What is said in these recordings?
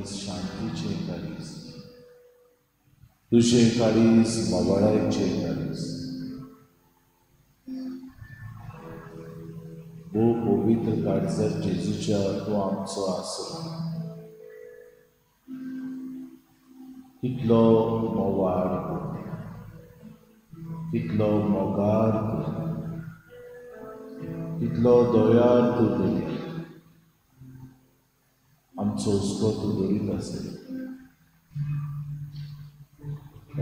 काळीज शांतीचें काळीज, तुजें काळीज मोगाळायचें काळीज। भोव पवित्र काळजार जेजूच्या तूं आमचो आसरो, कितलो मोवाळ तूं, कितलो मोगार तूं, कितलो दयाळ तूं दर्या, आमचो हुस्को तूं दरीत आसय।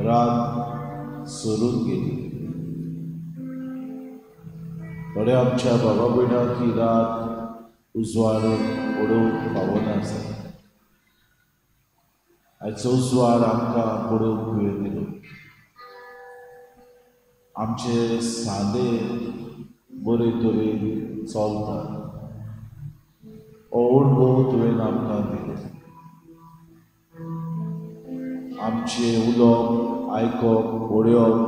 रात सरून गेली, थोड्या आमच्या बाबा भयणांक ही रात उजवाड पडोवंक पावना जाली। आयचो उजवाड आमकां पडोवंक तुवें दिलो। आमचे सांदे बरे तरेन चलतात, हो अणभव तुवें आमकां दिलो। आमचें उलोवप आयकप पळोवप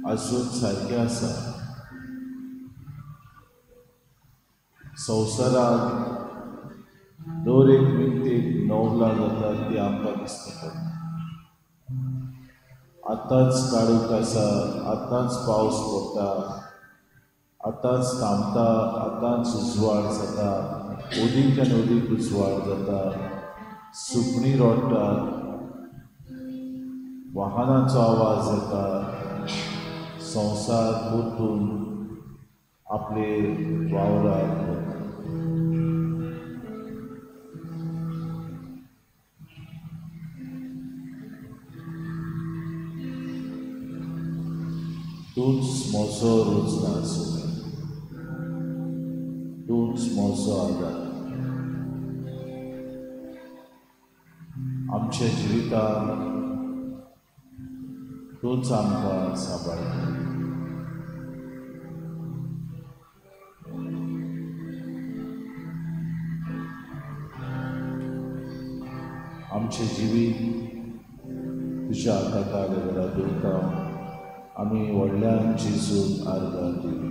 आजून सारकें आसा। संवसारांत दर एक मिनटेक नवलां जाता ती आमकां दिसता पडटा। आतांच काळोख आसा, आतांच पावस पडटा, आतांच थांबता, आतांच उजवाड जाता, अदीक आनी अदीक उजवाड जाता, सुकणीं रडटात, वाहनांचो आवाज येता। संवसार परतून आपले वावराक वता। तूंच म्हजो रोजगार सोम्या, तूंच म्हजो आदार। आमच्या जिवितांत तूंच आमकां सांबाळटा। आमचें जिवीत तुज्या हाताक घरा दवरता। आमी व्हडल्यान जेजूक आर्गां दिली।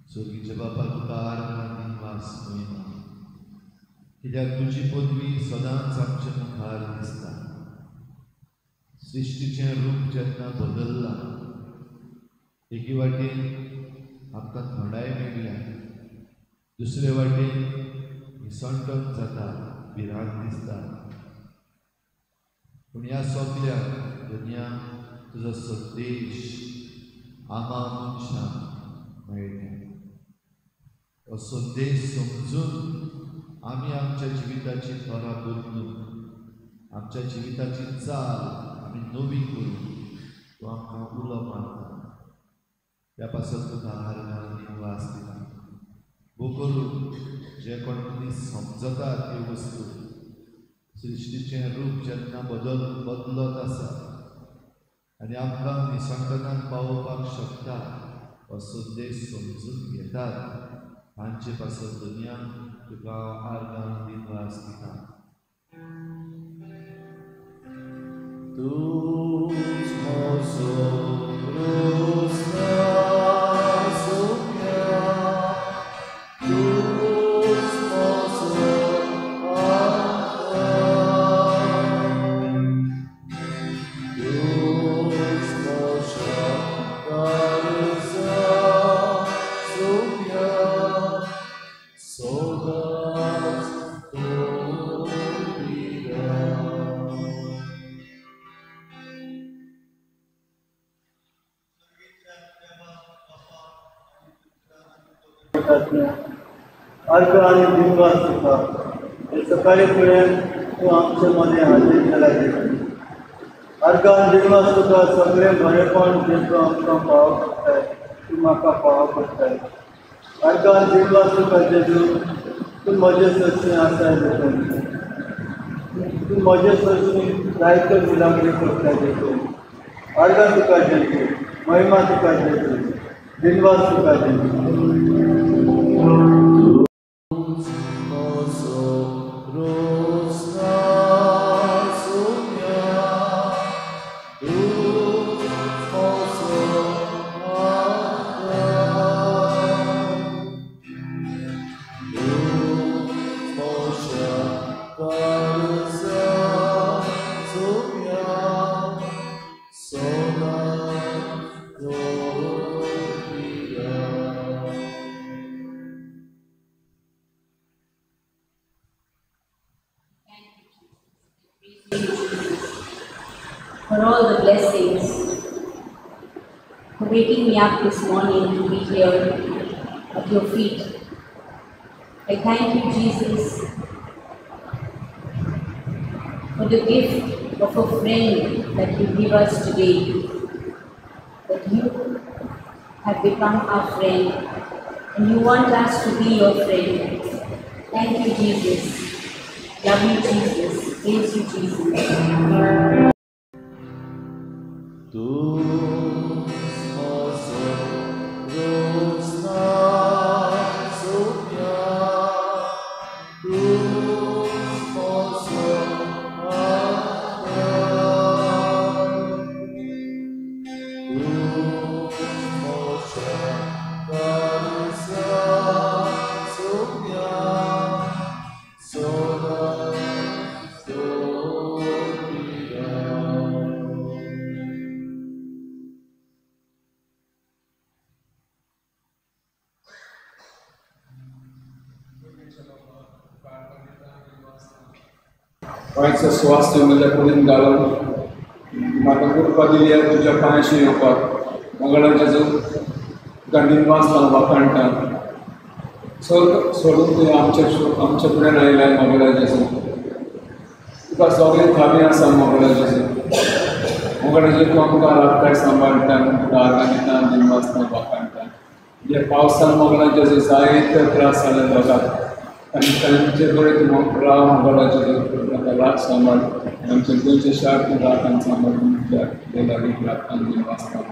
स्वर्गीच्या बापा तुका आर्गां दिनवास म्हयना, कित्याक तुजी पदवी सदांच आमच्या मुखार दिसता। सृश्टीचें रूप जेन्ना बदल्लां, एके वाटेन आमकां थंडाय मेळ्ळ्या, दुसरे वाटेन निसंटन जाता, भिरांत दिसता। पूण ह्या सगळ्या दुनिया तुजो संदेश आमा मनशांक मेळटा। हो संदेश समजून आमी आमच्या जिविताची तरा बदलून, आमच्या जिविताची चाल आमी नवी करून तूं आमकां उलो मारता। त्या पासत तुका आर्गां दिनवास दिता। भोव करून जे कोण मनीस समजता त्यो वस्तू, सृश्टीचें रूप जेन्ना बदलत आसा आनी आमकां निसंटनाक पावोवपाक शकता, हो संदेश समजून घेतात तांचे पासत दुनिया तुका आर्गां दिनवास दिता. तूंच म्हजो रोसना सुम्या, तूंच म्हजो आधार, तूंच म्हज्या काळजा सुम्या, सदांच तोपिरा. अर्घ आनी दिनवास तुका हे सकाळी फुडें तूं आमचे मदें हाजीर जाला जेजू. अर्घ आनी दिनवास तुका सगळें बरेपण जें तूं आमकां फावो करताय, तूं म्हाका फावो करताय. अर्घ आनी दिनवास तुका जेजू, तूं म्हजे सरशीं आसाय जेजू, तूं म्हजे सरशीं जायत्यो मिलाग्री करताय जेजू. अर्घ तुका जेजू, महिमा तुका जेजू, दिनवास तुका जेजू. तूंच म्हजो रोसना सुम्या, तूंच म्हजो आधार, तूंच म्हज्या काळजा सुम्या, सदांच तोपिरा. Thank you, Jesus. Praise you, Jesus, for all the blessings, for waking me up this morning to be here at your feet. I thank you, Jesus, for the gift of a friend that you give us today, that you have become our friend and you want us to be your friend. Thank you, Jesus. Love you, Jesus. Praise you, Jesus. तूंच म्हजो रोसना सुम्या, तूंच म्हजो आधार, तूंच म्हज्या काळजा सुम्या, सदांच तोपिरा. गोंयचो स्वास तूं म्हज्या कुडीन घालून म्हाका कृपा दिली तुज्या पांयशी येवपाक. मंगळा जेजू, तुका दिनवास हांव वाखाणटा. सोडून तूं आमच्या फुड्यान आयलाय मंगळा जेजू. तुका सगळें थाबी आसा मंगळा जेजू. मंगळा जेजू तूं आमकां राखताय, सांबाळटा. तुका आर्गां दिता, दिनवास हांव वाखाणटा. जे पावसान मंगळा जेजू जायते त्रास जाले लोकांक आनी तांचे कडेन तूं राव मंगळा जेजू. म्हाका रात सांबाळ, आमचे गोंयचे शार तूं रात सांबाळ. तुज्या लागीं रात दिनवास हांव.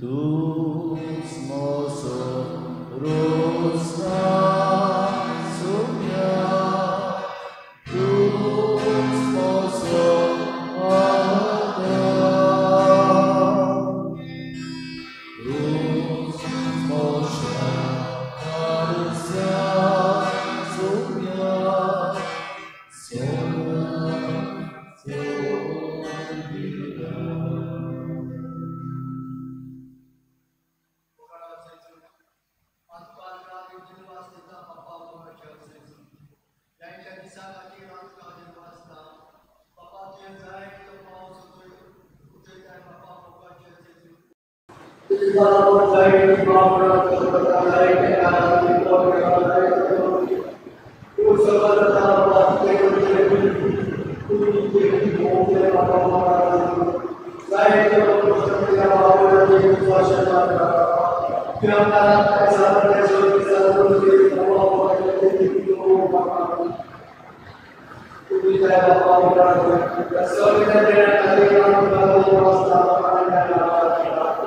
तूंच म्हजो रोसना सुम्या, तूंच म्हजो आधार, तूंच म्हज्या काळजा सुम्या, सदांच तोपिरा.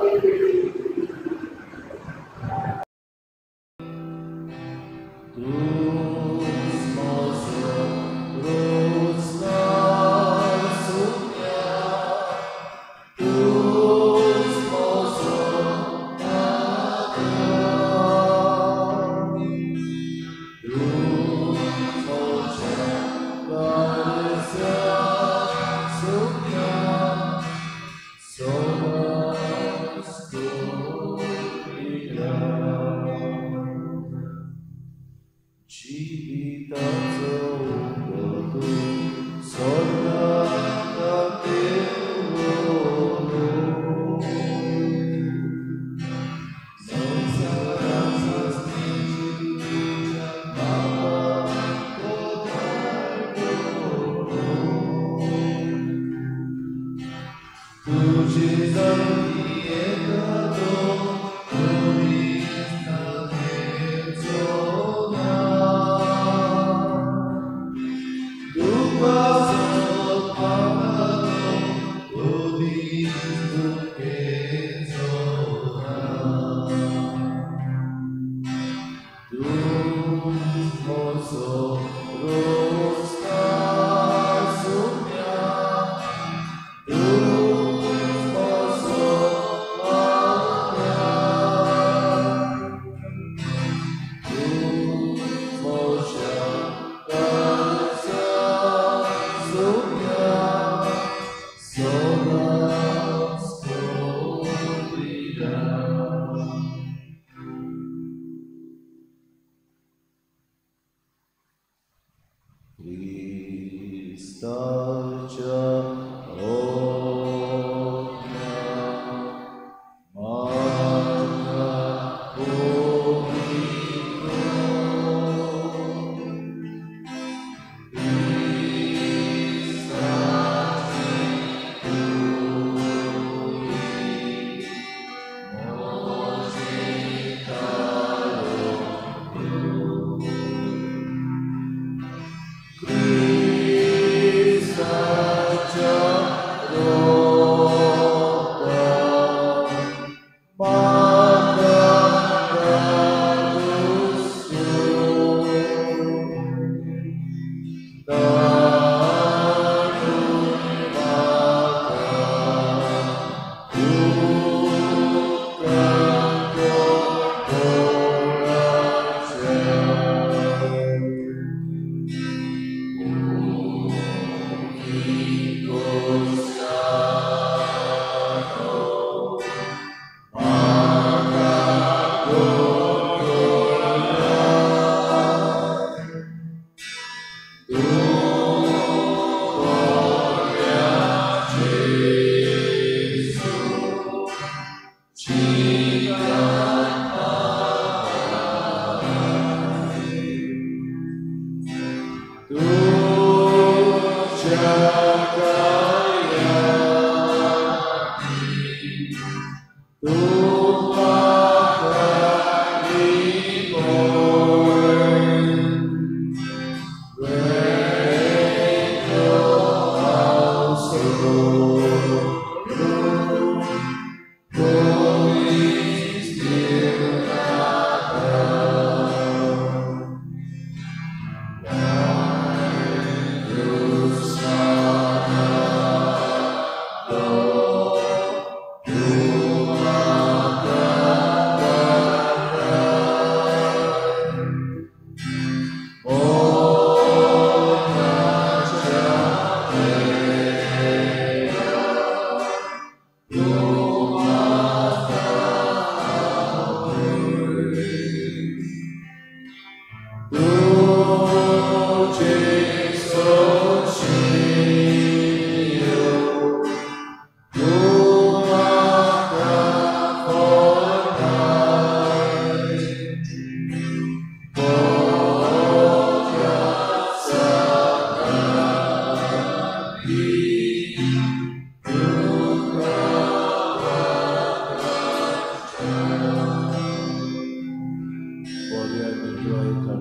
Thank you. तूंच म्हजो रोजगार सुम्या, तूंच म्हजो आदार, तूंच म्हज्या काळजाक सुम्या, सदांच कोपिल्या. जिविताचो उगो तूं स्वर्गांत देंवलो, संवसाराचो तुज्या बाबाक तो धाडलो. तुजे जाती येता तो मनीस ना मेळचो ना, तुका सोदपाक तो दीस दुखेचो ना. तूंच म्हजो रोजगार सुम्या, तूंच म्हजो आदार, तूंच म्हज्या काळजाक सुम्या, सदांच कोपिल्या. क्रिस्ताच्या ओक्या म्हाका ओपिलो, क्रिस्ताची कुडी म्हजें ताळो. क्रिस्ताच्या रोगतान म्हाका धादोसो, ताणून म्हाका उदकांत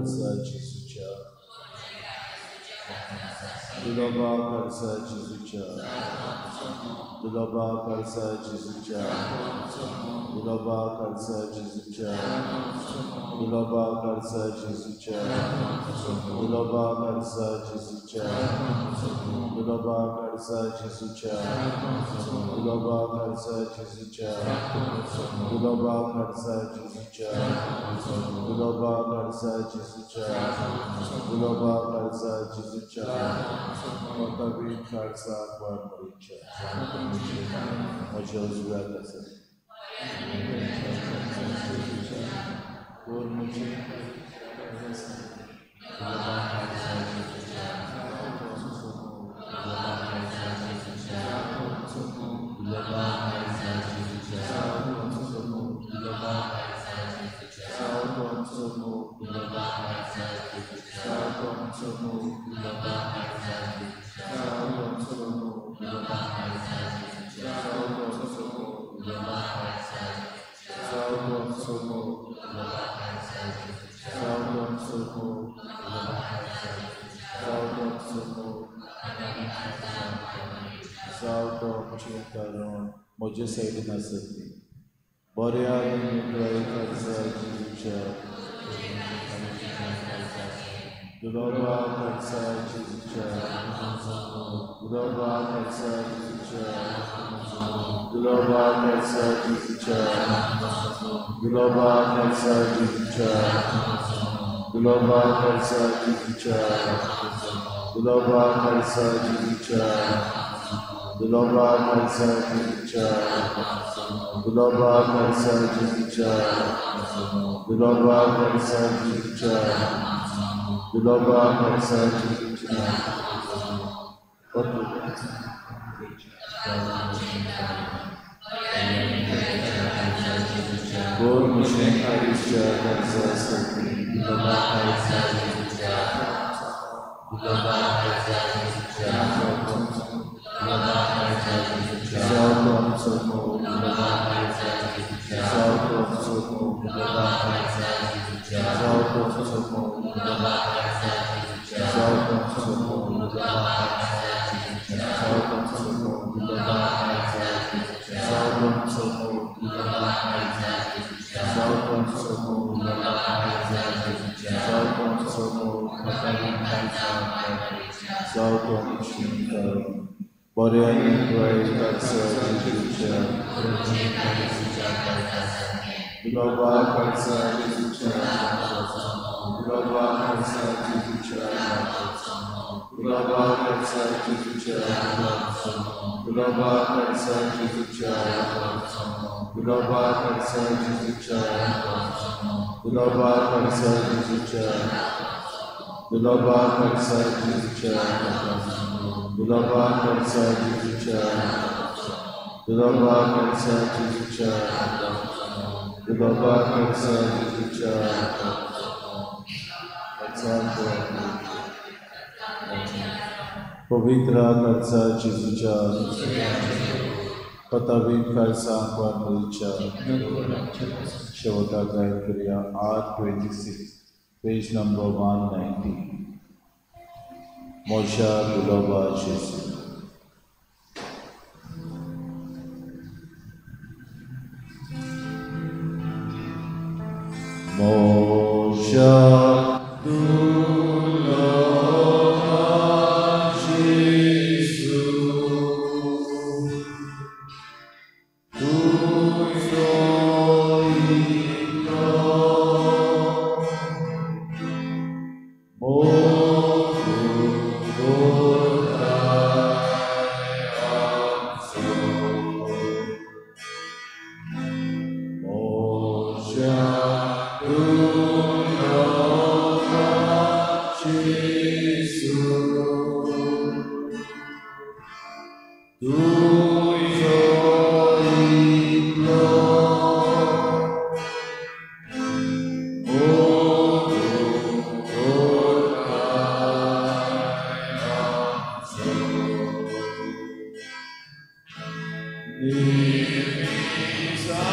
पोळाच्या. दुलोबा खर्चा जेजूच्या दुलोबा खर्चा जेजूच्या दुलोबा खर्चा जेजूच्या दुलोबा खर्चा जेजूच्या दुलोबा खर्चा जेजूच्या दुलोबा खर्चा जेजूच्या दुलोबा खर्चा जेजूच्या दुलोबा खर्चा जेजूच्या दुलोबा खर्चा जेजूच्या दुलोबा खर्चा जेजूच्या मोताबीन खर्चा मरीच्या म्हज्या उजव्याक आसा कोर म्हजे म्हजे सायडीन आसत ती बऱ्या खर्चा दुलोबा खर्चा जेजूच्या दुलोबा खर्चा जेजूच्या दुलोबा खर्चा जेजूच्या दुलोबा खर्चा जेजूच्या दुलोबा खर्चा जेजूच्या दुलोबा खर्चा जेजूच्या दुलोबा खर्चा जेजूच्या दुलोबा खर्चा जेजूच्या दुलोबा खर्चा जेजूच्या दुलोबा खर्चा जेजूच्या. गोर म्हजें आयुश्य खर्चा आसत दुलोबा खर्चा जेजूच्या दुलोबा खर्चा जेजूच्या दुलोबा खर्चा जेजूच्या दुलोबा खर्चा जेजूच्या दुलोबा खर्चा जेजूच्या दुलोबा खर्चा जेजूच्या दुलोबा खर्चा जेजूच्या दुलोबा खर्चा जेजूच्या दुलोबा खर्चा जेजूच्या दुलोबा खर्चा जेजूच्या दुलोबा खर्चा जेजूच्या दुलोबा खर्चा जेजूच्या. पवित्र खर्चा जेजूच्या पतावीन खर्चा मरीच्या. शेवटा गायन करूया R26 page number 190. मोशा दुलोबा जेजू. मोशा दुलोबा जेजू तुजो इतलो मोग कोरताय आमचो. मोशा दुलोबा जेजू तुजो इतलो मोग कोरताय आमचो. निमिसायना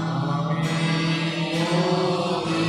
आमी मोदी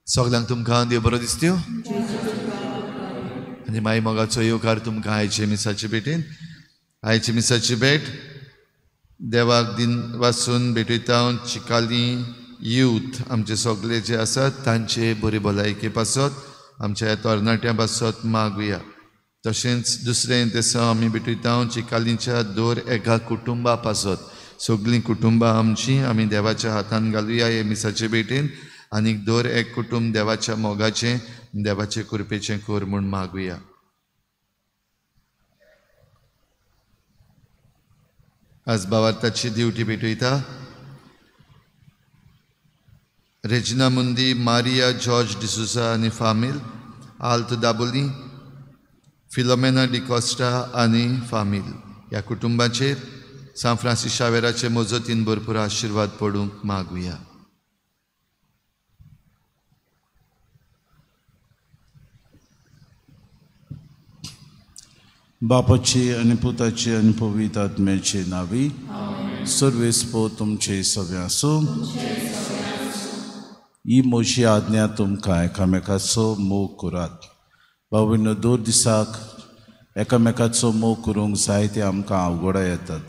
सगळ्यांक तुमकां देव बरो दिसत्यो आनी माई मोगाचो येवकार तुमकां आयचे मिसाचे भेटेन. आयचे मिसाची भेट देवाक दिन वासून भेटयता चिकाली यूथ आमचे सगळे जे आसात तांचे बरी भलायके पासत आमच्या तरणाट्यां पासत मागुया. तशेंच दुसरें तेसा आमी भेटयता चिकालीच्या दर एका कुटुंबा पासत. सगळीं कुटुंबां आमची आमी देवाच्या हातान घालुया हे मिसाचे भेटेन आनी दर एक कुटुंब देवाच्या मोगाचें देवाचे कृपेचें कर म्हूण मागुया. आज बावार्थाची दिवटी भेटयता रेजिना मुंदी, मारिया जॉर्ज डिसुजा आनी फामील, आल्त दाबोली, फिलोमेना डिकॉस्टा आनी फामील ह्या कुटुंबाचेर सांत फ्रांसीस शावेराचे मजतीन भरपूर आशिर्वाद पडूंक मागुया. बापाची आनी पुताची आनी पवित्र आत्म्याची नावी सर्वेस्पो तुमचे सगळे आसूं. ही म्हजी आज्ञा तुमकां एकामेकाचो मोग करात. भावनो दर दिसाक एकामेकाचो मोग करूंक जायते आमकां अवघडां येतात.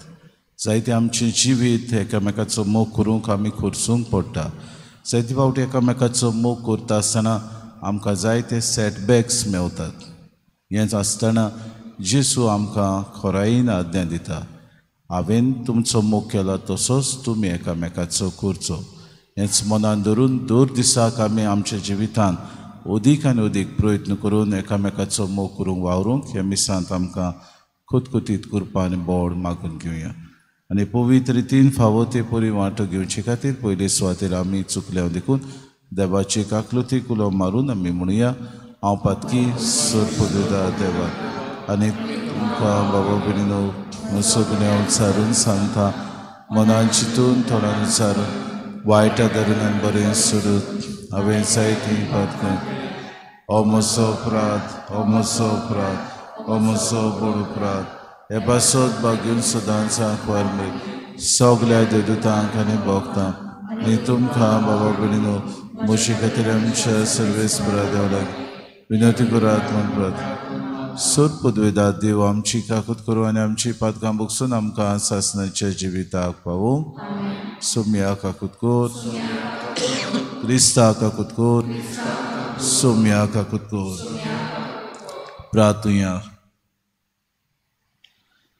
जायते आमचें जिवीत एकामेकाचो मोग करूंक आमी खर्चूंक पडटा. जायते फावटी एकामेकाचो मोग करता आसतना आमकां जायते सेटबॅक्स मेवतात. हेंच आसतना जेसू आमकां खोरायेन आज्ञा दिता, हांवें तुमचो मोग केला तसोच तुमी एकामेकाचो करचो. हेंच मनान धरून दर दिसाक आमी आमच्या जिवितांत अदीक आनी अदीक प्रयत्न करून एकामेकाचो मोग करूंक वावरूंक ह्या मिसांत आमकां खुतखुतीत करपा आनी बोड मागून घेवया. आनी पवित्र रितीन फावो ते परी वांटो घेवचे खातीर पयले सुवातेर आमी चुकल्या देखून देवाची काकलुती कुलो मारून आमी म्हणुया, हांव पातकी सोरपदा देवा आनी तुमकां बाबा भयणीनो सगळें उच्चारून सांगता, मनान चिंतून थोड्यान उच्चारून वायटा धरून आनी बरें सोडून हांवें जायतीं पातकां. हो म्हजो अपराध, हो म्हजो अपराध, हो म्हजो व्हड अपराध. हे पासत बागेवन सदांच आंकवार सगल्या देवदूतांक आनी भोगतां आनी तुमकां बाबा भयणीनो म्हजे खातीर आमच्या सर्वेस्परा देवलाक विनंती करात म्हूण प्रार्थना. सोद पदवेदा देव आमची काकूत करूं आनी आमची पातकां बगसून आमकां सासणाच्या जिविताक पावूंक. सोम्या काकूत कोर, क्रिस्ता काकूत कोर, सोम्या काकूत कोर. प्रार्थुया.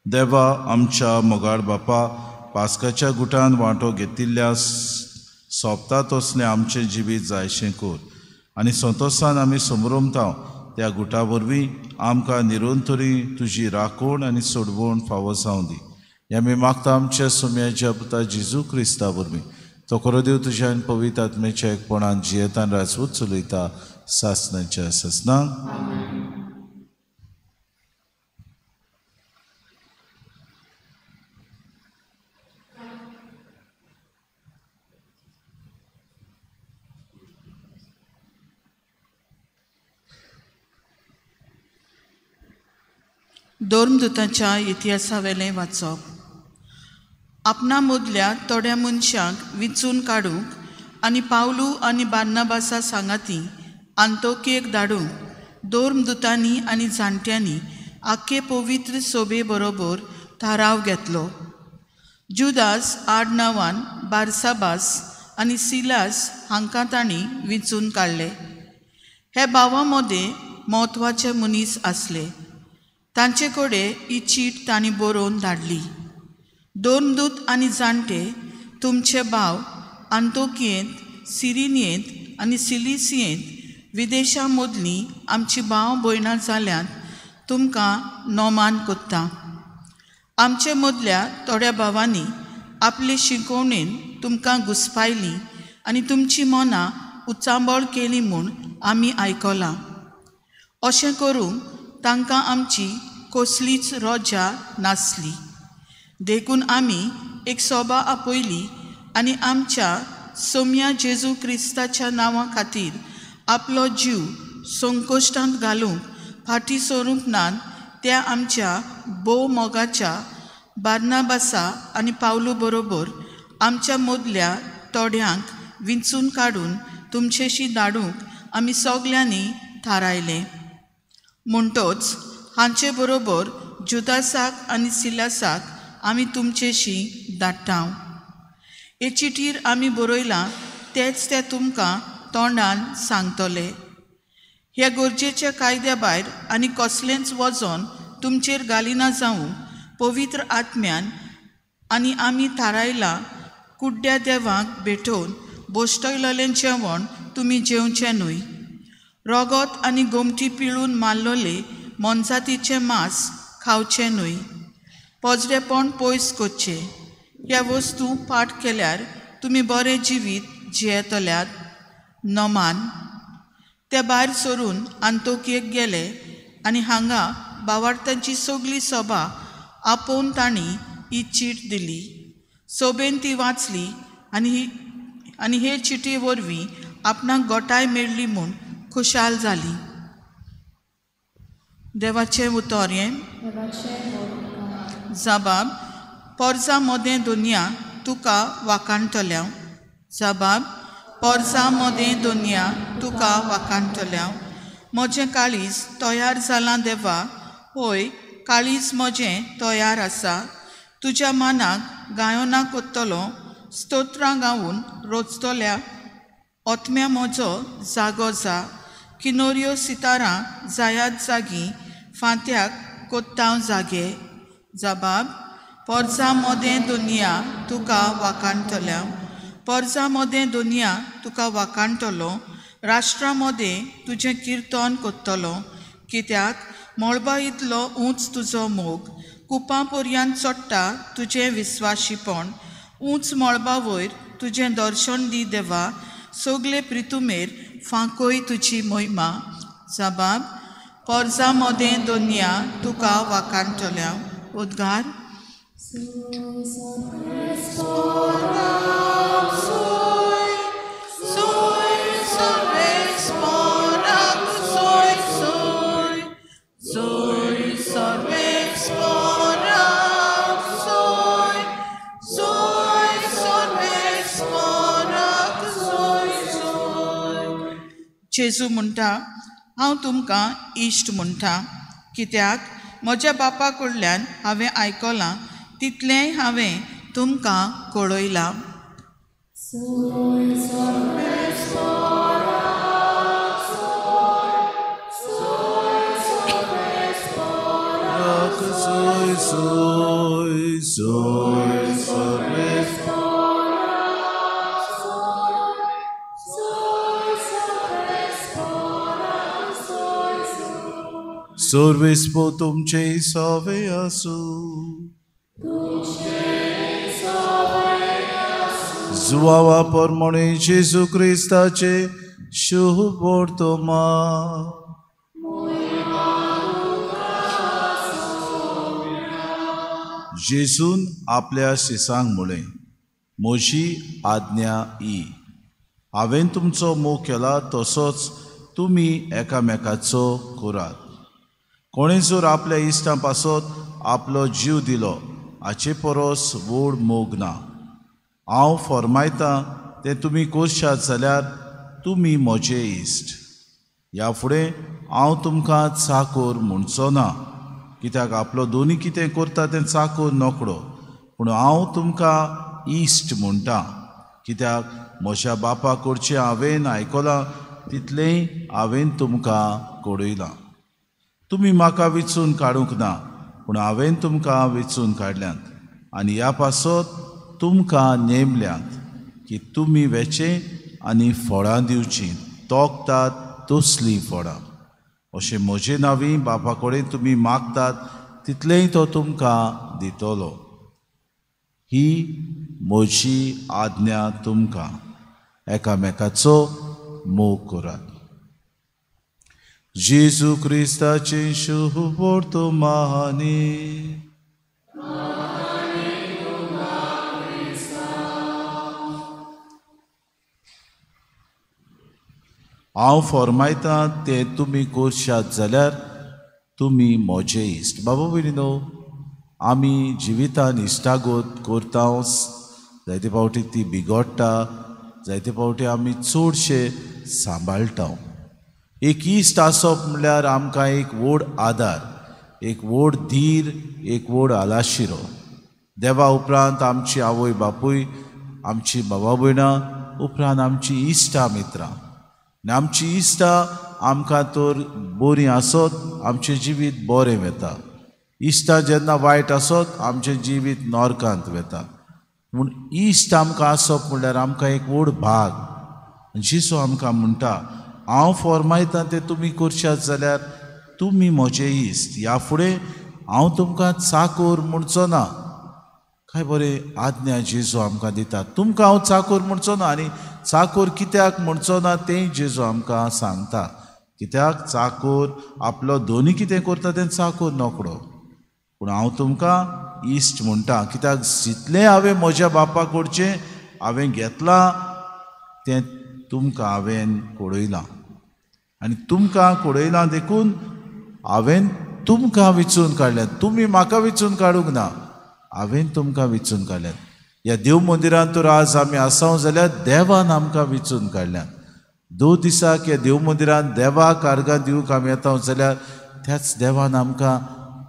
देवा आमच्या मोगाळ बापा, पास्काच्या गुटान वांटो घेतिल्ल्या सोंपता तसलें आमचें जिवीत जायशें कोर आनी संतोशान आमी समरमता त्या गुटा वरवीं आमकां निरंतरी तुजी राखण आनी सोडवण फावो जावं दी. हें आमी मागता आमच्या सोम्याच्या पुता जेजू क्रिस्ता वरवीं. तो खरो देव तुज्या आनी पवित्र आत्म्याच्या एकपणान जियेतान राजवट चलयता सासनाच्या सासनाक. धर्मदूताच्या इतिहासावेलें वाचप. आपणा मदल्या थोड्या मनशांक विंचून काडूंक आनी पावलू आनी बार्नाबासा सांगाती आंतोकेक धाडूंक धर्मदूतांनी आनी जाणट्यांनी आख्खे पवित्र सोबे बरोबर थाराव घेतलो. जुदास आडनांवान बार्साबास आनी सिलास हांकां तांणी विंचून काडले. हे भावा मदें म्हत्वाचे मनीस आसले. तांचे कडेन ही चीट तांणी बरोवन धाडली. धर्मदूत आनी जाणटे तुमचे भाव आंतोकियेंत, सिरिनियेंत आनी सिलिसियेंत विदेशां मदलीं आमची भाव भयणां जाल्यांत तुमकां नोमान कोत्ता. आमचे मदल्या थोड्या भावांनी आपले शिकोवणेन तुमकां घुसपायली आनी तुमची मनां उचांबळ केली म्हूण आमी आयकलां. अशें करूंक तांकां आमची कसलीच रोजा नासली. देखून आमी एक सोबा आपयली आनी आमच्या सोम्या जेजू क्रिस्ताच्या नांवा खातीर आपलो जीव संकश्टांत घालूंक फाटीं सरूंक नात त्या आमच्या भोव मोगाच्या बार्नाबासा आनी पावलू बरोबर आमच्या मदल्या थोड्यांक विंचून काडून तुमचेशी धाडूंक आमी सगल्यांनी थारायलें. म्हणटोच हांचे बरोबर जुदासाक आनी सिलासाक आमी तुमचेशी धाडटा. हे चिटीर आमी बरयलां तेच ते तुमकां तोंडान सांगतले. ह्या गरजेच्या कायद्या भायर आनी कसलेंच वजन तुमचेर घालिना जावं पवित्र आत्म्यान आनी आमी थारायलां कुड्ड्या देवाक भेटोवन बोश्टयलेलें जेवण तुमी जेवचें न्हय. रगत आनी गोमटी पिळून मारलोले मोनजातीचें मांस खावचें न्हय. पोजडेपण पयस करचें. ह्या वस्तू पाठ केल्यार तुमी बरें जिवीत जियेतल्यात. नमान. ते भायर सरून आंतोकियेक गेले आनी हांगा भावार्थांची सगली सभा आपोवन तांणी ही चीट दिली. सोबेन ती वाचली आनी हे चिटी वरवीं आपणाक गोटाय मेळ्ळी म्हूण खुशाल जाली. देवाचें उतर हें. जबाब पोरजा मोदें दुनिया तुका वाखाणटल्या. जबाब पोरजा मोदें दुनिया तुका वाखाणटल्या. म्हजें काळीज तयार जालां देवा, होय काळीज म्हजें तयार आसा. तुज्या मनाक गायनां कोत्तलो, स्तोत्रां गावन रोचतल्या आत्म्या म्हजो जागो जा. किनोऱ्यो सितारां जायात जागी, फांत्याक कोत्तांव जागे. जबाब पोरजा मोदें दुनिया तुका वाखाणटल्या. पोरजा मोदें दुनिया तुका वाखाणटलो. राष्ट्रा मोदें तुजें किर्तन कोत्तलो. कित्याक मळबा इतलो उंच तुजो मोग, कुपां पर्यान चडटा तुजें विस्वाशीपण. उंच मळबा वयर तुजें दर्शन दी देवा, सगले प्रितुमेर फांकोय तुजी महिमा. जबाब पोरजा मोदें दुनिया तुका वाखाणटल्या. उद्गार. जेजू म्हणटा, हांव तुमकां इश्ट म्हणटा, कित्याक म्हज्या बापा कडल्यान हांवें आयकलां तितलेंय हांवें तुमकां कळयलां. सर्वेस्पो तुमचे सवे आसूं. जुवावा परमणे जेजू क्रिस्ताचे शुभ वर्तमान. जेजून आपल्या शिसांक म्हळें, म्हजी आज्ञा ही, हांवें तुमचो मोग केला तसोच तुमी एकामेकाचो करात. कोणें जर आपल्या इश्टां पासत आपलो जीव दिलो हाचे परस व्हड मोग ना. हांव फर्मायतां तें तुमी करशात जाल्यार तुमी म्हजे इश्ट. ह्या फुडें हांव तुमकां चाकोर म्हणचो ना, कित्याक आपलो दोनी कितें करता तें चाकोर नोकळो, पूण हांव तुमकां इश्ट म्हणटा, कित्याक म्हज्या बापा कडचें हांवें आयकलां तितलेंय हांवें तुमकां कळयलां. तुमी म्हाका विचून काडूंक ना, पूण हांवें तुमकां विचून काडल्यांत आनी ह्या पासत तुमकां नेमल्यांत की तुमी वेचें आनी फळां दिवचीं, तोखतात तसलीं फळां. अशें म्हजे नांवी बापा कडेन तुमी मागतात तितलेंय तो तुमकां दितलो. ही म्हजी आज्ञा तुमकां, एकामेकाचो मोग करात. जेजू क्रिस्ताचें शुभ वर्तमान. हांव फर्मायतां तें तुमी करशात जाल्यार तुमी म्हजे इश्ट. बाबा भयणीनो, आमी जिवितान इश्टागत करता, जायते फावटी ती बिगडटा, जायते फावटी आमी चडशे सांबाळटा. एक इश्ट आसप म्हणल्यार आमकां एक व्हड आदार, एक व्हड धीर, एक व्हड आलाशिरो. देवा उपरांत आमची आवय बापूय, आमची बाबा भयणां, उपरांत आमची इश्टां मित्रां. आनी आमची इश्टां आमकां तर बरीं आसत आमचें जिवीत बरें वता. इश्टां जेन्ना वायट आसत आमचें जिवीत नरकांत वता. पूण इश्ट आमकां आसप म्हणल्यार आमकां एक व्हड भाग. जेजू आमकां म्हणटा, हांव फर्मायतां तें तुमी करशात जाल्यार तुमी म्हजे इश्ट. ह्या फुडें हांव तुमकां चाकोर म्हणचो ना. काय बरें आज्ञा जेजू आमकां दिता, तुमकां हांव चाकोर म्हणचो ना. आनी चाकोर कित्याक म्हणचो ना तें जेजू आमकां सांगता, कित्याक चाकोर आपलो दोनी कितें करता तें चाकोर नोकळो, पूण हांव तुमकां इश्ट म्हणटा, कित्याक जितलें हांवें म्हज्या बापा कडचें हांवें घेतलां तें तुमकां हांवें कळयलां. आनी तुमकां कळयलां देखून हांवें तुमकां विचून काडल्यात. तुमी म्हाका विचून काडूंक ना, हांवें तुमकां विचून काडल्यात. ह्या देव मंदिरांत तर आज आमी आसाव जाल्यार देवान आमकां विचून काडल्यात. 2 दिसाक ह्या देव मंदिरांत देवाक आर्गां दिवंक आमी येता जाल्यार त्याच देवान आमकां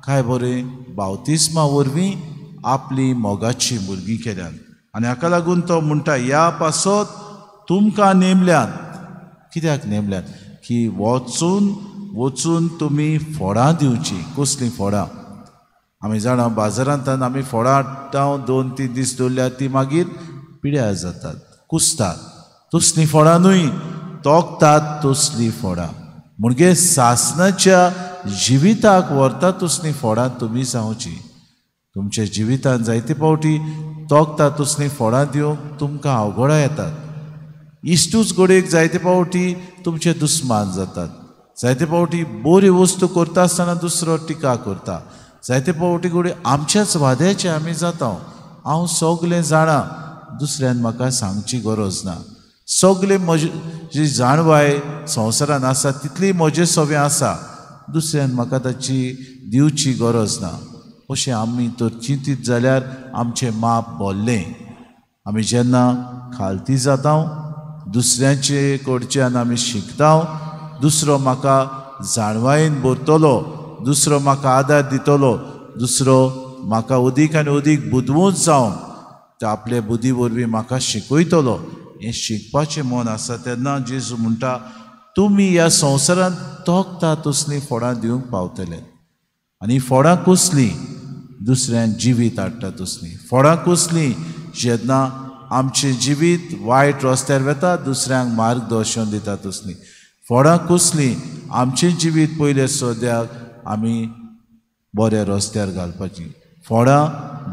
काय बरें बावतिस्मा वरवीं आपली मोगाची भुरगीं केल्यात. आनी हाका लागून तो म्हणटा, ह्या पासत तुमकां नेमल्यात. कित्याक नेमल्यात? की वचून वचून तुमी फळां दिवचीं. कसलीं फळां? आमी जाणा बाजारांतल्यान आमी फळां हाडटा, 2-3 दीस दवरल्यार ती मागीर पिड्यार जातात, कुसतात. तसलीं फळां न्हय, तोखतात तसलीं फळां. म्हणजे सासणाच्या जिविताक व्हरता तसलीं फळां तुमी जावचीं. तुमच्या जिवितान जायते फावटी तोखता तसलीं फळां दिवंक तुमकां अवघडां येतात. इश्टूच घडयेक जायते फावटी तुमचे दुस्मान जातात. जायते फावटी बरी वस्तू करता आसतना दुसरो टिका करता. जायते फावटी घडये आमच्याच वाद्याचे आमी जाता. हांव सगलें जाणा, दुसऱ्यान म्हाका सांगची गरज ना. सगळे म्हजे जी जाणवाय संवसारान आसा तितली म्हजे सवें आसा, दुसऱ्यान म्हाका ताची दिवची गरज ना. अशें आमी तर चिंतीत जाल्यार आमचें माप भरलें. आमी जेन्ना खालती जाता, दुसऱ्यांचे कडच्यान आमी शिकता, दुसरो म्हाका जाणवायेन भरतलो, दुसरो म्हाका आदार दितलो, दुसरो म्हाका अदीक आनी अदीक बुदवंत जावन ते आपले बुद्धी वरवीं म्हाका शिकयतलो, हें शिकपाचें मन आसा तेन्ना जेजू म्हणटा, तुमी ह्या संवसारांत तोखता तसलीं फळां दिवंक पावतले. आनी फळां कसलीं? दुसऱ्यान जिवीत हाडटा तसलीं फळां कसलीं? जेन्ना आमचें जिवीत वायट रस्त्यार वता दुसऱ्यांक मार्गदर्शन दिता तसलीं फळां कसलीं? आमचें जिवीत पयलें सद्याक आमी बऱ्या रस्त्यार घालपाची, फोडां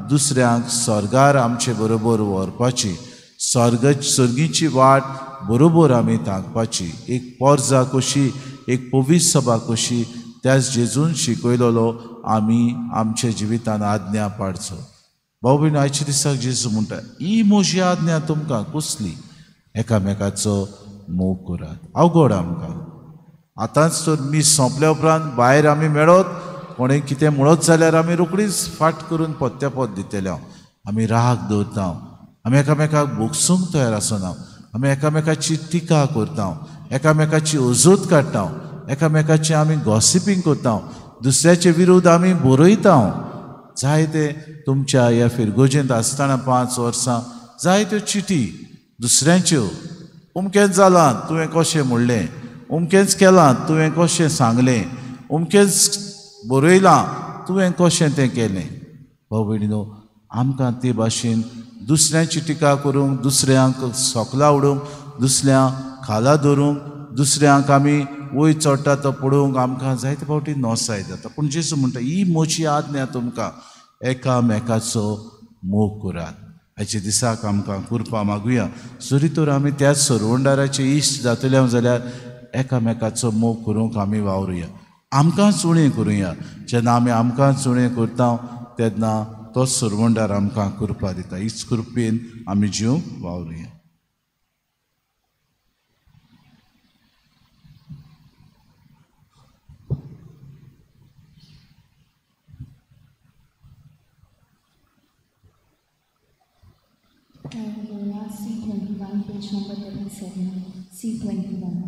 दुसऱ्यांक स्वर्गार आमचे बरोबर व्हरपाची, सर्गीची वाट बरोबर आमी तांकपाची। एक पोरजा कशी, एक पवित्र सभा कशी त्याच जेजून शिकयलेलो आमी आमच्या जिवितान आज्ञा पाडचो। भाव भयण आयच्या दिसाक जेजू म्हणटा ही म्हजी आज्ञा तुमकां कसली, एकामेकाचो मोग करात। अवघड आमकां आतांच तर मीस सोंपल्या उपरांत भायर आमी मेळत कोणें कितें म्हणत जाल्यार आमी रोखडीच फाट करून पत्त्यापत दितले। आमी राग दवरता, आमी एकामेकाक भोगसूंक तयार आसना, आमी एकामेकाची टिका करता, एकामेकाची अजूत काडटा, एकामेकाची आमी गॉसिपींग करता, दुसऱ्याचे विरोध आमी बरयता। जायते तुमच्या ह्या फिरगोजेंत आसतना 5 वर्सां जायत्यो चिटी दुसऱ्यांच्यो, अमकेंच जालां तुवें कशें म्हणलें, अमकेंच केलां तुवें कशें सांगलें, अमकेंच बरयलां तुवें कशें तें केलें। भाव भयणीनो आमकां ते भाशेन दुसऱ्यांची टिका करूंक, दुसऱ्यांक सोकला उडोवंक, दुसऱ्यांक खाला धरूंक, दुसऱ्यांक आमी वयर चडटा तो पळोवंक आमकां जायते फावटी नोसाय जाता। पूण जेजू म्हणटा ही म्हजी आज्ञा तुमकां, एकामेकाचो मोग करात। आयच्या दिसाक आमकां कृपा मागुया, जरी तर आमी त्याच सरवंडाराचे इश्ट जातले जाल्यार एकामेकाचो मोग करूंक आमी वावरुया, आमकांच उणें करुया। जेन्ना आमी आमकांच उणें करता तेन्ना तो सरवंडार आमकां कृपा दिता। हीच कृपेन आमी जिवंक वावरुया। C21, page number 37, C21.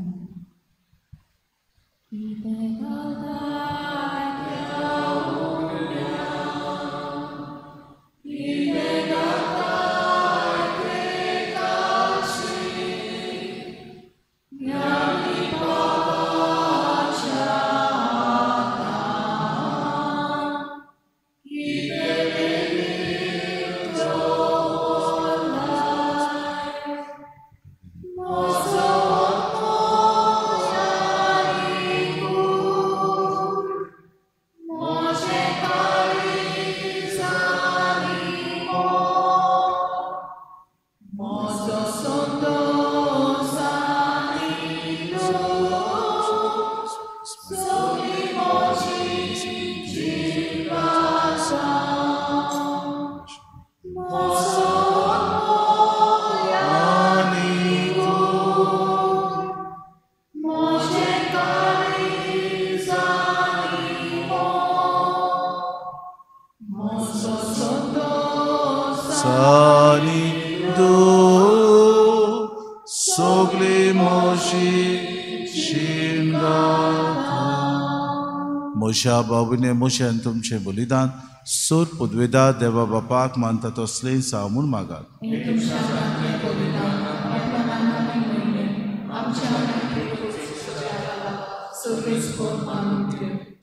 मोशा बाबूने मोशान तुमचें बलिदान सोर पदवेदा देवा बापाक मानता तसलें साव म्हूण मागात।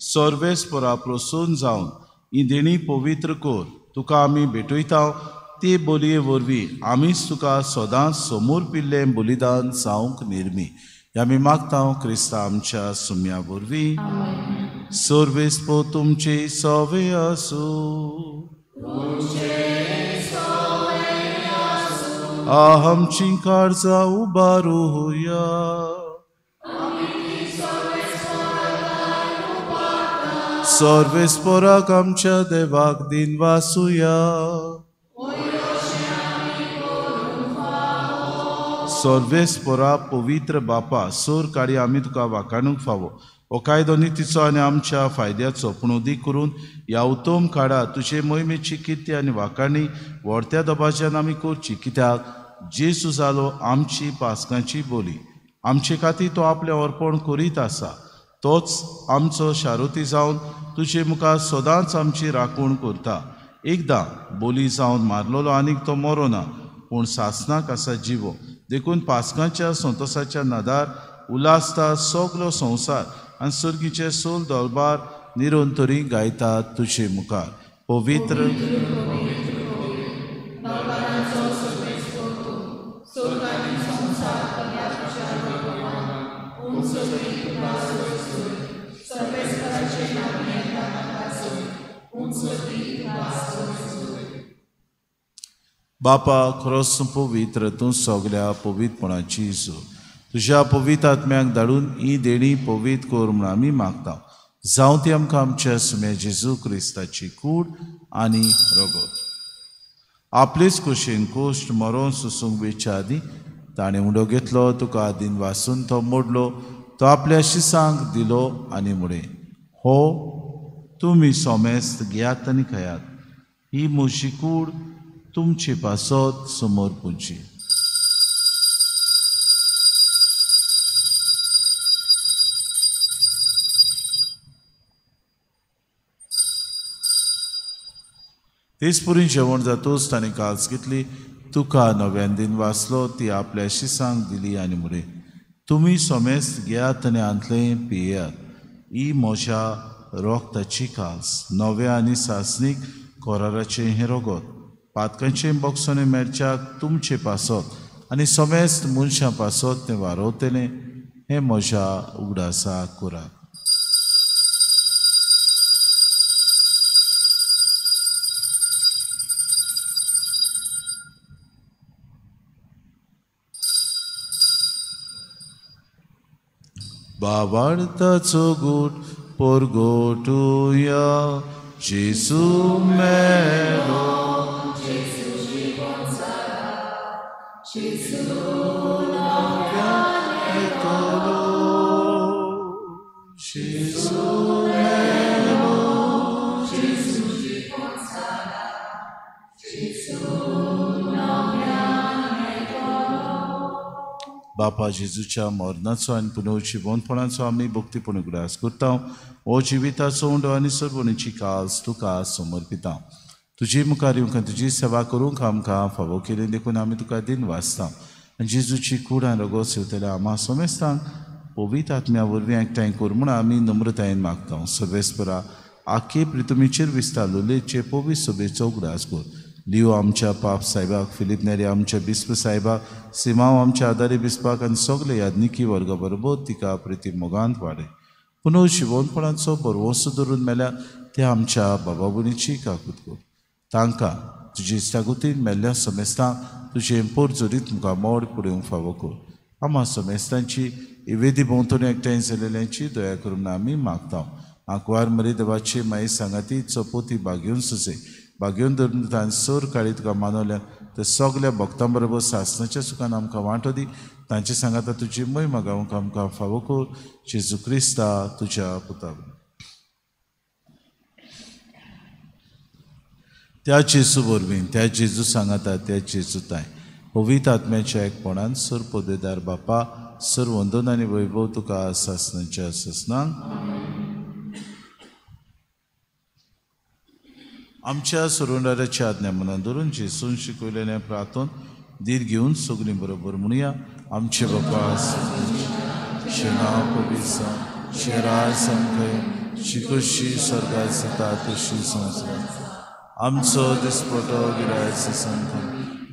सर्वेस्परा प्रसून जावन ही देणी पवित्र कर, तुका आमी भेटयता ते बोलये वरवीं आमीच तुका सदांच समोर पिल्लें बलिदान जावंक निर्मी। आमी मागता क्रिस्ता आमच्या सुम्या वरवीं। सर्वेस्पो तुमचे सवे आसूं, आमची काळजां उबारुया, सर्वेस्पराक आमच्या देवाक दिनवासुया। सर्वेस्परा पवित्र बापा सोर काडी आमी तुका वाखाणूंक फावो, हो कायदो नितीचो आनी आमच्या फायद्याचो पूण उदीक करून ह्या उत्तम काडा तुजे मोहिमेची किर्ती आनी वाखाणी व्हडत्या दबाज्यान आमी करची, कित्याक जेजू जालो आमची पासकांची बोली, आमचे खातीर तो आपलें अर्पण करीत आसा, तोच आमचो शारुती जावन तुजे मुखार सदांच आमची राखण करता। एकदां बोली जावन मारलेलो आनीक तो मरो ना, पूण सासणाक आसा जिवो, देखून पासकांच्या संतोसाच्या नादार उल्हासता सगलो संवसार आनी सर्गीचे सोल दरबार निरंतरी गायता तुजे मुखार। पवित्र बापा खरोच तूं पवित्र, तूं सगल्या पवित्रपणाची सो तुज्या पवित्र आत्म्याक धाडून ही देणी पवित्र कर म्हूण आमी मागता. जावं ती आमकां आमच्या सुम्या जेजू क्रिस्ताची कूड आनी रगत. आपलेच कुशीन कोश्ट मरोन सोसूंक वेच्या आदीं ताणें उडो घेतलो, तुका आदीन वासून तो मोडलो, तो आपल्या शिसांक दिलो आनी म्हळें, हो तुमी सोमेस्त घेयात आनी खायात, ही म्हजी कूड तुमचे पासत समोर पुंची. तेच पुरी जेवण जातूच ताणें काल्स घेतली, तुका नव्यान दिन वाचलो, ती आपल्या शिसांक दिली आनी म्हळें, तुमी सोमेस्त घेयात आनी हांतलें पियेयात, ही म्हज्या रोगताची काल्स, नव्या आनी सासणीक कराराचें हें रगत, पातकांचें बॉक्सांनी मेळच्याक तुमचे पासत आनी समेस्त मनशां पासत तें वारवतलें, हें म्हज्या उगडासा करात. बाबार्थाचो गूट परगोटुया जेजू मेलो, जेजू जिवन जाला, जेजू नव्यान येतलो, जेजू मेलो, जेजू जिवन जाला, जेजू नव्यान येतलो. बापा जेजूच्या मरणाचो आनी पुनर्जिवंतपणाचो आमी भक्तीपूर्ण उगडास करता. हो जिविताचो उंडो आनी सर्वणीची काल्स तुका समर्पिता. तुजी मुखार येवंक आनी तुजी सेवा करूंक आमकां फावो केली देखून आमी तुका दिन वाचता. आनी जेजूची कूड आनी रगत सेवतल्या आमा समेस्तांक पवित्र आत्म्या वरवीं एकठांय कर म्हूण आमी नम्रतायेन मागता. सर्वेस्परा आखे प्रितुमीचेर विस्तारलेचे पवित्र सभेचो उगडास कर. लिओ आमच्या पाप साहेबाक, फिलीप नेरी आमच्या बिस्प साहेबाक, सिमांव आमच्या आदारी बिस्पाक आनी सगळे याज्ञिकी वर्गा बरोबर तिका प्रिती मोगांत वाडय. पुनः शिवोनपणाचो बरवसो धरून मेल्या ते आमच्या बाबा भयणीची काकूत कर. तांकां तुजी इश्टागतीन मेल्ल्या समेस्तांक तुजें पोरजोरीत मुखार मोड पुडोवंक फावो कर. आमा समेस्तांची इवेदी भोंवतणी एकठांय जाल्ल्यांची दया करून आमी मागता. आंकवार मरी देवाची माई सांगाती चपोती बागेवन सुसे बागेवन धरून तांणी सोर काळी तुका मानवल्या ते सगल्या भक्तां बरोबर सासणाच्या सुखान आमकां वांटो दी. तांचे सांगाता तुजी मोहिमा गावंक आमकां फावो कर. जेजू क्रिस्ता तुज्या पुता. त्या जेजू वरवीं, त्या जेजू सांगाता, त्या जेजू ताय पवित्र आत्म्याच्या एकपणान सर पदवेदार बापा सर वंदन आनी वैभव तुका सासणाच्या सासणांक. आमच्या सोडवणाऱ्याच्या आज्ञा मनान धरून जेजून शिकयलेलें प्रार्थन धीर घेवन सगळीं बरोबर म्हणुया. आमचे बापा नांव पवित्र जावं, तुजें सामकें शिकोशी स्वर्गात जाता तशी संवसारांत. आमचो दिसपटो गिरायचो सांगता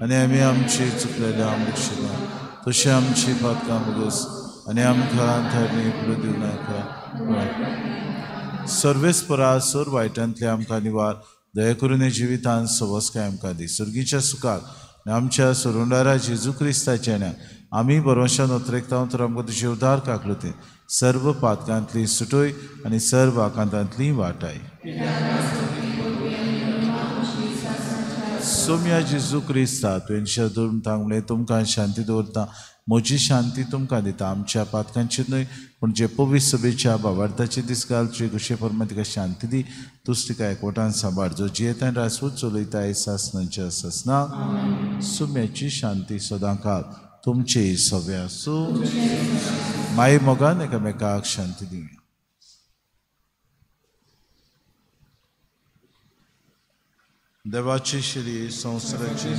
आनी आमी आमची चुकलेल्या बक्षिता तशें आमची पातकां बगस आनी आमकां थंय पडूं दिवं नाका. सर्वेस्परा सर वायटांतले आमकां निवार, दया करून जिवितांत सवसकाय आमकां दी. सर्गीच्या सुखाक आनी आमच्या सोडवणारा जेजू क्रिस्ताच्या न्या आमी भरवशान अत्रेकता तर आमकां तुजे उदार काकलुते सर्व पातकांतली सुटोय आनी सर्व आकांतांतली वाटाय. सोम्या जेजू क्रिस्ता तुवें धरून सांगलें तुमकां शांती दवरता, म्हजी शांती तुमकां दिता. आमच्या पातकांची न्हय पूण जे पवित्र सभेच्या भावार्थाचे दीस घाल तुजे कशे प्रमाण तिका शांती दी. तूच तिका एकवटान सांबाळ, जो जियेता आनी राजपूत चलयता सासणाच्या सासणाक. सुम्याची शांती सदां काळ तुमचे सगळे आसूं. माई मोगान एकामेकाक शांती दिवया. देवाची शिरी संवसाराची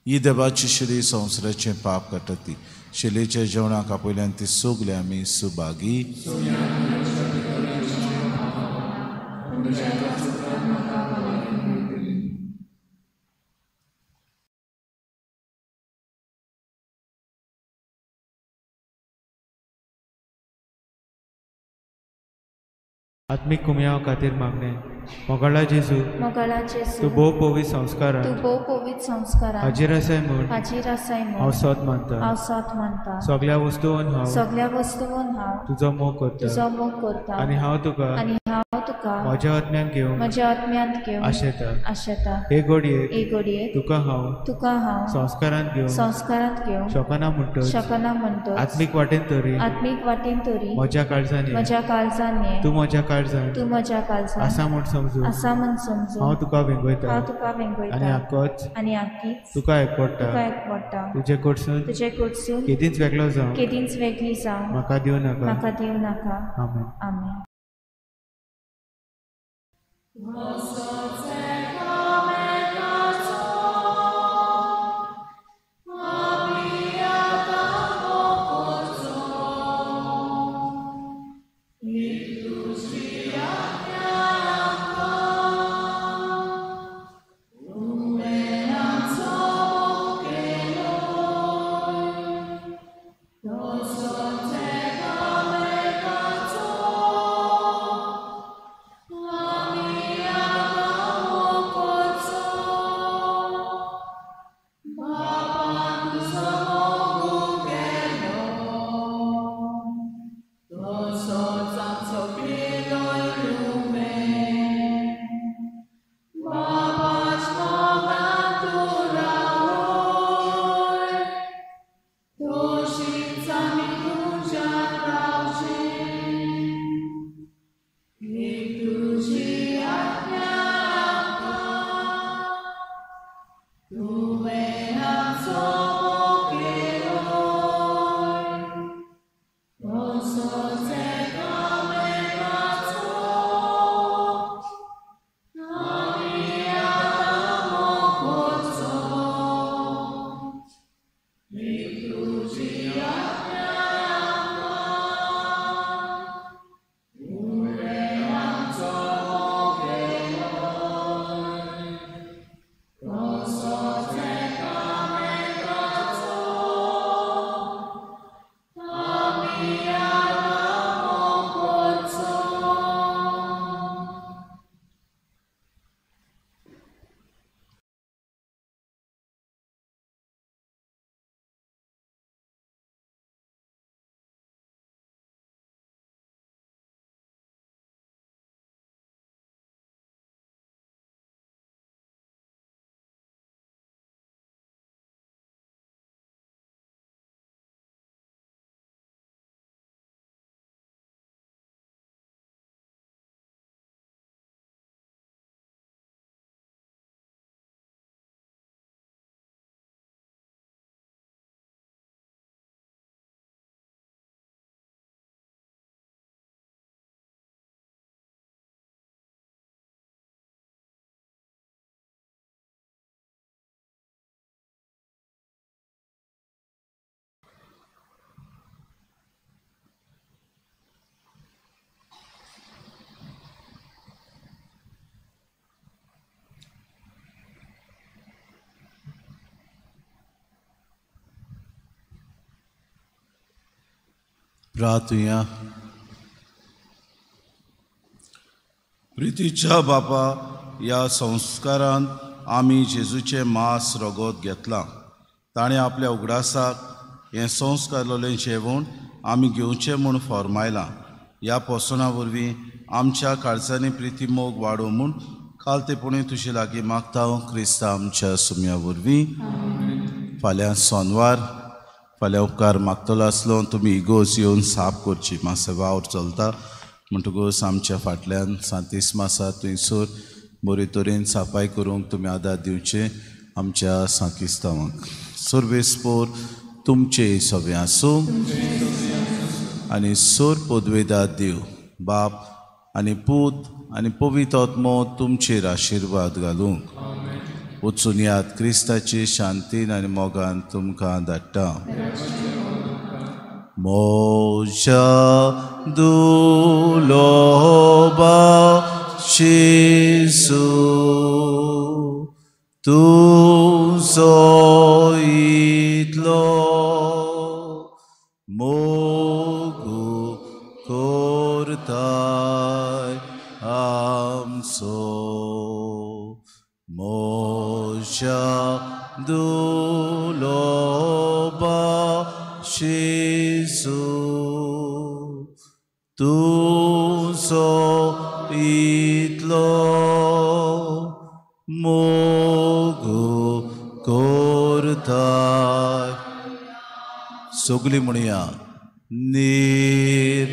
ही देवाची शिरी संवसाराचें पाप काडटा ती शिलेच्या जेवणाक आपयल्यान ती सगळे आमी सुभागी. आत्मीक कुमयाव खातीर मागणें. मोगाळा जेजू, मोगाळा जेजू, तूं भोव पवित्र संस्कारान, तूं भोव पवित्र संस्कारान हाजीर आसाय म्हूण, हाजीर आसाय म्हूण हांव सोद मानता, हांव सोद मानता. सगळ्या वस्तून हांव, सगळ्या वस्तून हांव तुजो मोग करता, तुजो मोग करता. आनी हांव तुका, आनी हांव तुका म्हज्या आत्म्यांत घेवन, म्हज्या आत्म्यांत घेवन आशेता, आशेता. हे घडयेक, हे घडयेक तुका हांव, तुका हांव संस्कारांत घेवन, संस्कारांत घेवन शकना म्हणटच, शकना म्हणटच आत्मीक वाटेन तरी, आत्मीक वाटेन तरी म्हज्या काळजान, म्हज्या काळजान तूं म्हज्या काळजान, तूं म्हज्या काळजान आसा म्हूण समजून, आसा म्हूण समजून हांव तुका वेंगयता, हांव तुका वेंगयता. आनी आकोच, आनी आकीच तुका एकवडटा, तुका एकवडटा. तुजे कडसून, तुजे कडसून केदींच वेगळो जावं, केदींच वेगळी जावं म्हाका दिवं नाका, म्हाका दिवं नाका. आमेन. आमेन. प्रार्थुया. प्रितीच्या बापा, ह्या संस्कारांत आमी जेजूचें मांस रगत घेतलां. ताणें आपल्या उगडासाक हें संस्कारलेलें जेवण आमी घेवचें म्हूण फॉर्मायलां. ह्या पोसणा वरवीं आमच्या काळजांनी प्रिती मोग वाडोवं म्हूण खालतेपणी तुजे लागीं मागता हांव, क्रिस्ता आमच्या सुम्या वरवीं. फाल्यां सोनवार, फाल्यां उपकार मागतलो आसलो तुमी इगोज येवन साफ करची. मातसो वावर चलता म्हणटकूच आमच्या फाटल्यान सांतीस मासा थंयसर बरे तरेन साफाय करूंक तुमी आदार दिवचे आमच्या सांकिस्तांवांक. सर्वेस्पोर तुमचे सगळें आसूं आनी सोर पदवेदार देव बाप आनी पूत आनी पवित्र आत्मो तुमचेर आशिर्वाद घालूंक. वचून याद क्रिस्ताची शांतीन आनी मोगान तुमकां धाडटा. मोजा दुलोबा जेजू तुजो इतलो मोग करताय उलोबा जेजू तुजो इतलो मोग करताय. सगळीं म्हणया नीर